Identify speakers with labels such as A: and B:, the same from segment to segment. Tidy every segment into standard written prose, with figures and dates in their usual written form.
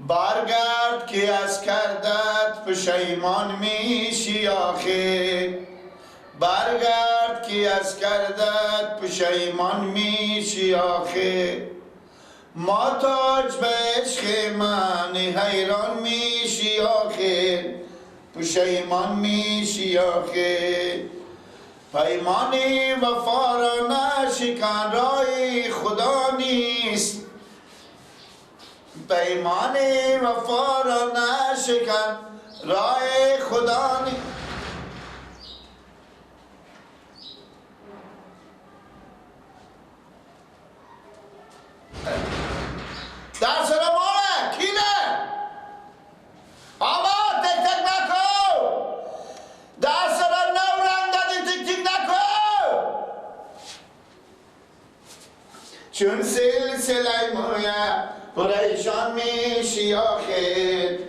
A: برگرد که از کردت پشیمان میشی آخه، برگرد که از کردت پشیمان میشی آخه، ما تاج به عشق من حیران میشی آخه، پشیمان میشی آخه، پیمانی وفا را نشکن رای خدا نیست، پیمانی وفا را نشکن رای خدا نیست. در سر ماله کینه آما تک تک نکو، در سر نو رنگ دادی تک تک نکو، چون سلسله مویه پریشان میشی آخه،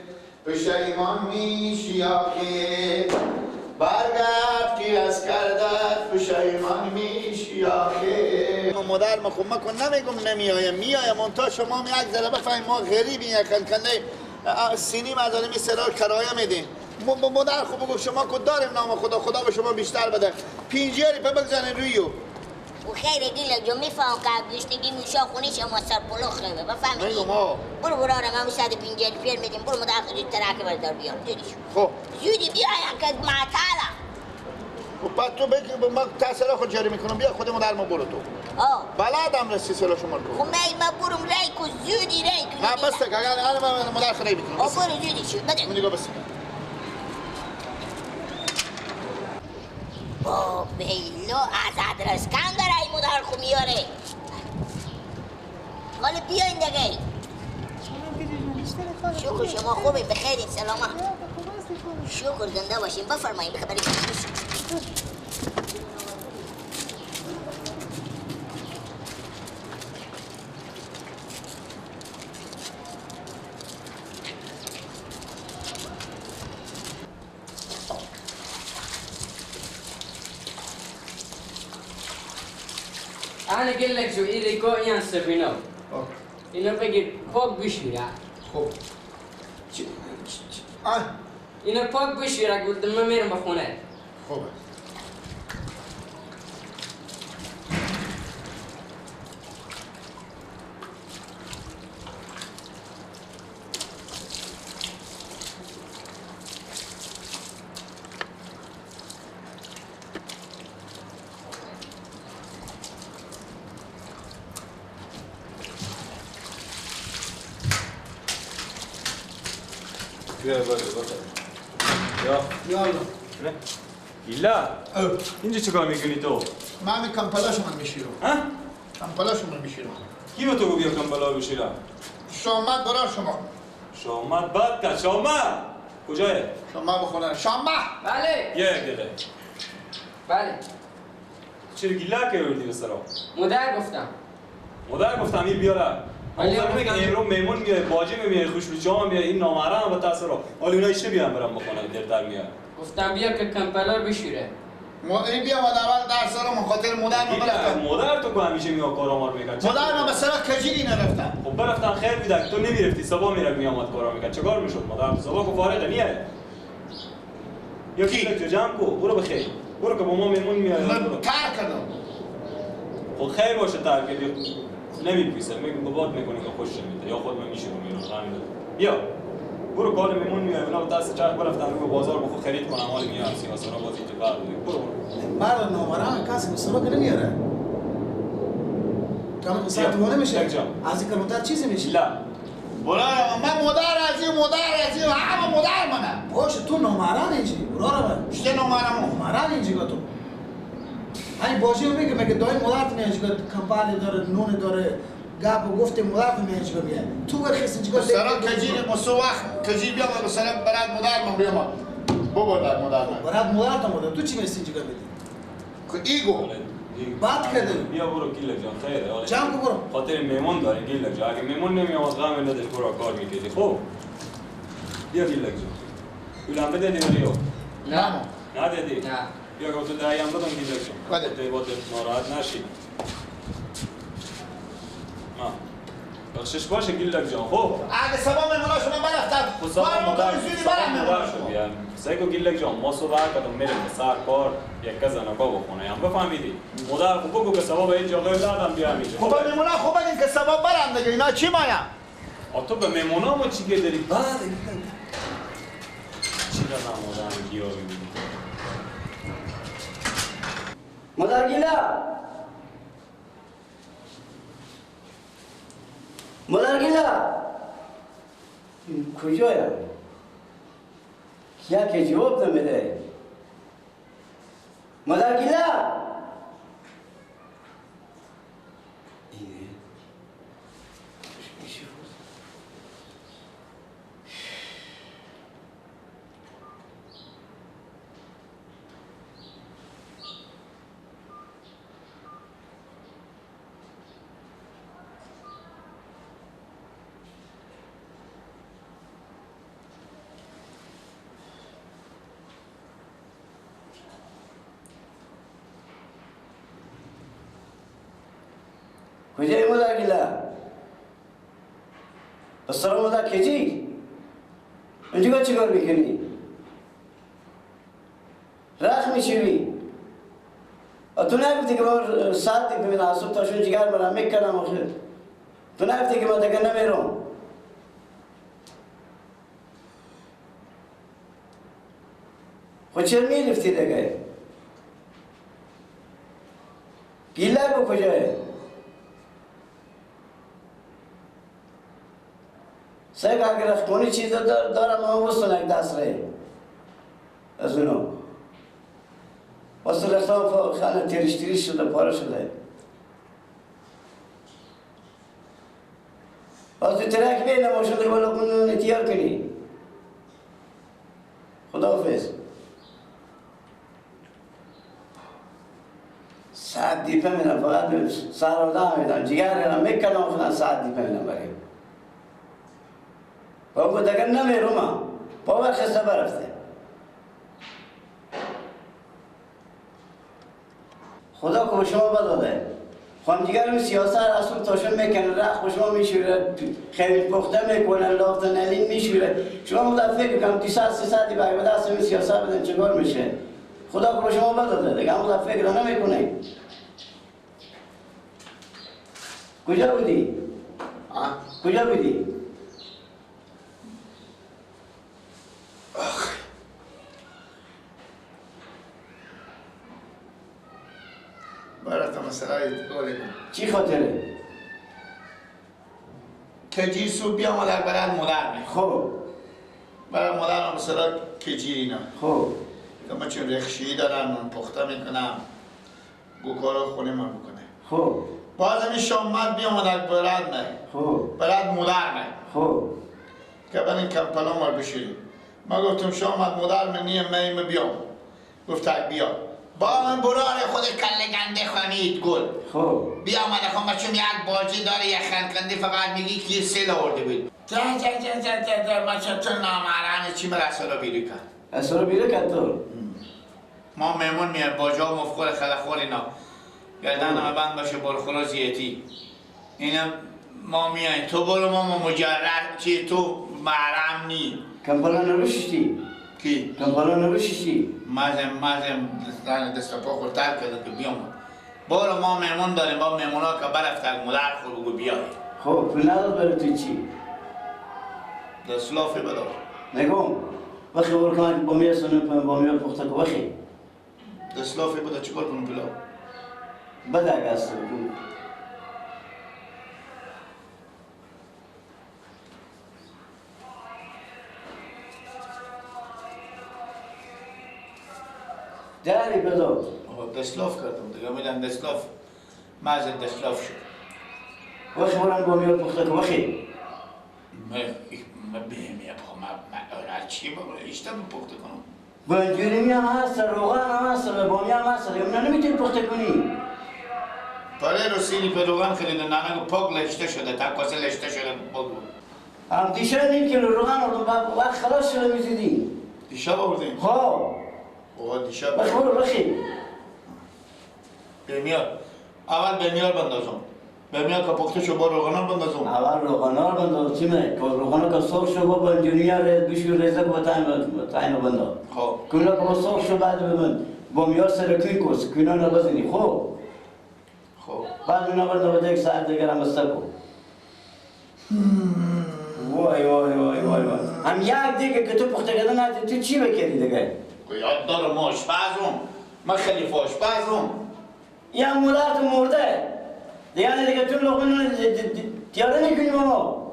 A: پشیمان میشی آخه، برگرد که از کردت پشیمان میشی آخه. مادر ما خب مکن نمیگم نمیایم، میایم منتها شما یک ذره بفهمیم ما غریبیم، یک کنده سینی مداریم سرار کرایه میدیم. مادر خب بگو شما که داریم نام خدا، خدا به شما بیشتر بده. پینجیاری پا بگذارین رویو.
B: و خیر گیل جو میفهم که گشنگی موشا خونی شما سر پلو خیره بفهمیدی؟ برو برو آره من 150 پیر میدیم، برو مادر خود ترک بردار بیار زودی شو.
A: خب
B: زودی بیا که معطلم.
A: خب بعد تو بگی من تحصیل خود جاری میکنم، بیا خود مادر ما برو تو. بلدم رسی سلا شما رو.
B: خب من برم رای کو زودی رای کو.
A: نه بس اگر من مادر خود میکنم.
B: برو زودی شو بده.
A: نگاه بس.
B: با بیلو از ادرسکن داره ای مادر خو میاره. حالا بیاین دیگه. شکر شما خوبین بخیرین سلامت. شکر زنده باشین بفرمایین بخبرین.
C: انا قل لك شو إيريكو إيان سبينو. إنه بقي فوق بشيرة.
A: خب.
C: إنه فوق بشيرة قلت ما مير مخونه.
A: خب.
D: یا ایلا اینجا چیکار میکنی تو؟
A: من کمپلاشو من میشیرم.
D: ها؟
A: کمپلاشو من میشیرم.
D: کی به تو گفت بیا کمپلا بشیرم؟
A: شامت برا شما.
D: شامت بد کرد. شامت کجایه؟
A: شامت بخونه. شامت
C: بله.
D: یک دقیقه.
C: بله.
D: چرا گیلا که بردی به سرا؟
C: مادر گفتم.
D: مادر گفتم این بیاره. ولی میگن امروز میمون میاد، باجی میاد، خوشبو میاد، این نامحرم و تاثیر. حالا اینا چه بیان برام بخونه دلتر میاد.
C: گفتم بیا که کمپلار بشوره.
A: این بیا مادر اول درس رو من خاطر مادر من برفتم.
D: مادر تو که همیشه میاد کارا ما رو میکرد.
A: مادر من به سر کجیری نرفتم.
D: خب برفتن خیر بیدک تو نمیرفتی، صبح میرفت میامد کارا میکرد. چیکار میشد مادر؟ صبح که فارغ نیه. یا کی جمع کو برو بخیر. برو که با ما میمون میاد.
A: من ترک کردم.
D: خب خیر باشه ترک کردی. نمیپوسه میگم بابات میکنی که خوش نمیده یا خود من میشم میرم غم بیا برو کار میمون میای اونا دست چرخ برفتن رو بازار بخو خرید کنم حال میام سیاسرا باز اینجا بعد برو برو
E: مرد نامرا کسی مسلمان که نمیاره کم ساعت وانه میشه از این کلمتر چیزی میشه
D: لا
A: برو من مادر ازی مادر ازی همه مادر منه
E: باشه تو نامرا اینجی برو رو
A: چه نامرامو
E: نامرا اینجی تو همین باجی رو میگه مگه دای مادرت میاد چیکار کمپانی داره نون داره گپ و گفت مادرت میاد چیکار میاد تو برخیز چیکار
A: سرا کجیر مسو وقت کجیر بیا مثلا برات مادر من بیا بابا برات مادر من
E: برات مادر تو تو چی میسی چیکار میدی
A: که ایگو
E: بات کرده
D: بیا برو گیلک جان خیره
E: جمع کو برو
D: خاطر میمون داره گیلک جان اگه میمون نمیاد غم نداشت برو کار میکردی خب بیا گیلک جان پولم بده دیگه
C: نه
D: ندادی
C: نه
D: بیا که تو دهیم بدم گیلک جان
A: بده
D: تو باید ناراحت نشی. بخشش باشه گیلک جان. خب
A: اگه صبح مهمونا شما برفتم
D: خب صبح مادر شدی. سیکو گیلک جان ما صبح کدوم میریم به سر کار یک کس نگاه بخونه هم بفهمیدی. مادر خب بگو که صبح به این جاگه دادم بیام اینجا.
A: خب مهمونا خب بگین که صبح برم دیگه اینا چی مایم؟
D: تو به مهمونا ما چی که داری؟ بعد چی دادم مادر گیاه بگی؟
C: مادر گیلا مادر گیلا کجایم؟ کیا که جواب نمیده؟ مادر گیلا اینه کجایی مادر گیلا؟ پسر مادر کجی؟ اینجا چیکار میکنی؟ رخ میشوی؟ تو نگفتی که من ساعت دیگه میدم صبح تا شون جگر مرا میکنم آخر. تو نگفتی که من دیگه نمیرم. خب چرا میرفتی دیگه؟ گیلا کو کجایه؟ سعی کن اگر خونی چیز دارم من وصل یک دست ره از اونو وصل رفتم خانه تیرش تیرش شده پاره شده باز تو ترک بینم ماشون دیگه بالا کنون تیار کنی. خداحافظ. ساعت دیپه میدم فقط سر آدم میدم جگر میدم میکنم خودم ساعت دیپه میدم بریم بابا دیگه نمیرم بابا خسته برفته. خدا که به شما بداده خواهم دیگر سیاست اصلا تاشون میکنه رخ به شما میشوره خیلی پخته میکنه لافت نلین میشوره. شما مدت فکر کنم 200 300 دیگه به دست این سیاست بدن چیکار میشه؟ خدا که به شما بداده دیگه هم مدت فکر نمیکنه. کجا بودی؟ کجا بودی؟
A: براتم مثلا
C: چی خاطره؟
A: کجی صبح بیام مادر برای مادر می.
C: خب
A: برای مادرم مثلا کجی اینا.
C: خب
A: که من چون رخشی دارم من پخته میکنم گو کارا خونه من بکنه.
C: خب
A: باز همین شام من بیام مادر برای می.
C: خب
A: برای مادر می.
C: خب
A: که من این کمپلام رو بشوریم. من گفتم شام من مادر من نیم من بیام. گفت بیا. با من برار خود کله گنده خانید گل.
C: خب
A: بیا من خواهم چون یک باجه داره یک خندکنده فقط میگی که سیل آورده بود. جا جا جا جا جا جا من چون نامحرم چی من اصلا بیرو کرد.
C: اصلا بیرو کرد تو؟
A: ما مهمون میاد باجه ها مفخور خلخور اینا گردن همه بند باشه برخورا زیتی اینا ما میایم تو برو ما مجرد چی تو محرم نی.
C: کمپالا نروشتی؟
A: کی؟
C: کمپالا نروشتی؟
A: مازم دست پا خود ترک کرده که بیام برو ما مهمون داریم با مهمونا که برفتن مادر خود بگو بیای.
C: خب پول نداد برای تو چی؟
A: دست لافی بدار.
C: نگم وقتی برو کنم با میه سنو با میه پخته که وقتی
A: دست لافی بدار چیکار کنم پولا؟
C: بده اگه از تو داری بدو.
A: دستلاف کردم دیگه میدم دستلاف مزه دستلاف شد.
C: وقتی برم با میاد پخته که وقتی
A: من بهم من چی بگم اشتم پخته کنم.
C: بنجوری هم هست روغن هم هست بامی هم هست دیگه نمیتونی پخته کنی.
A: پاره رو سینی پر روغن خریده نانه پاک لشته شده تا کاسه لشته شده بگو.
C: هم دیشب نیم کیلو روغن آوردم وقت خلاص شده میزیدی.
A: دیشب آوردیم؟
C: خب.
A: آقا دیشب
C: بخ برو بخی.
A: بمیار اول بمیار بندازم. بمیاد که پخته شو با روغنا بندازم.
C: اول روغنا بنداز چیمه؟ که روغنا که سرخ شو با بنجونیا ریز بشور ریزه که با تعیین بنداز.
A: خب.
C: کنا که سرخ شو بعد ببند. بامیار سرکین کس کنا نبزنی خب.
A: خب.
C: بعد اونا بنداز یک ساعت دیگه هم بسته کن. وای وای وای وای وای. هم یک دیگه که تو پخته کردن ندی تو چی بکردی دیگه؟
A: یاد دارم آشپزم. من خلیفه آشپزم.
C: یه مولات مرده. دیگه دیگه تو لقمه تیاره نکنی بابا.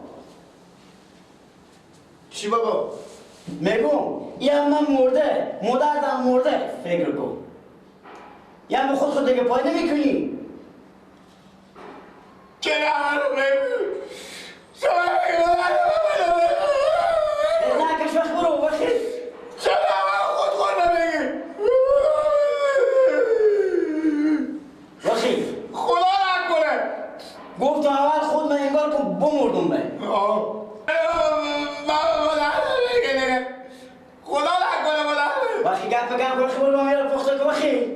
A: چی بابا؟
C: میگم یه من مرده، مادرم مرده فکر کن. یه هم خود خود دیگه پای نمیکنی.
A: چرا نمی‌کنی؟
C: نه کش وقت برو وقتی.
A: چرا خود خود نمیگی؟
C: وقتی.
A: خدا نکنه.
C: گفتم اول خود من انگار که بمردم به.
A: خدا نکنه خدا.
C: وقتی گپ گپ وقتی برو میاره پخته کن وقتی.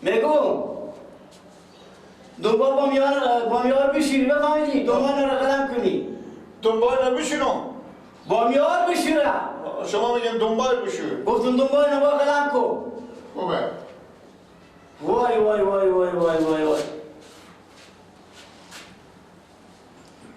C: میگم دنبال بامیار بشیری بفهمیدی دنبال را قلم کنی.
A: دنبال را بشینم.
C: بامیار بشیره.
A: شما میگن دنبال بشیر.
C: گفتم دنبال را قلم کن.
A: خوبه.
C: وای وای وای وای وای وای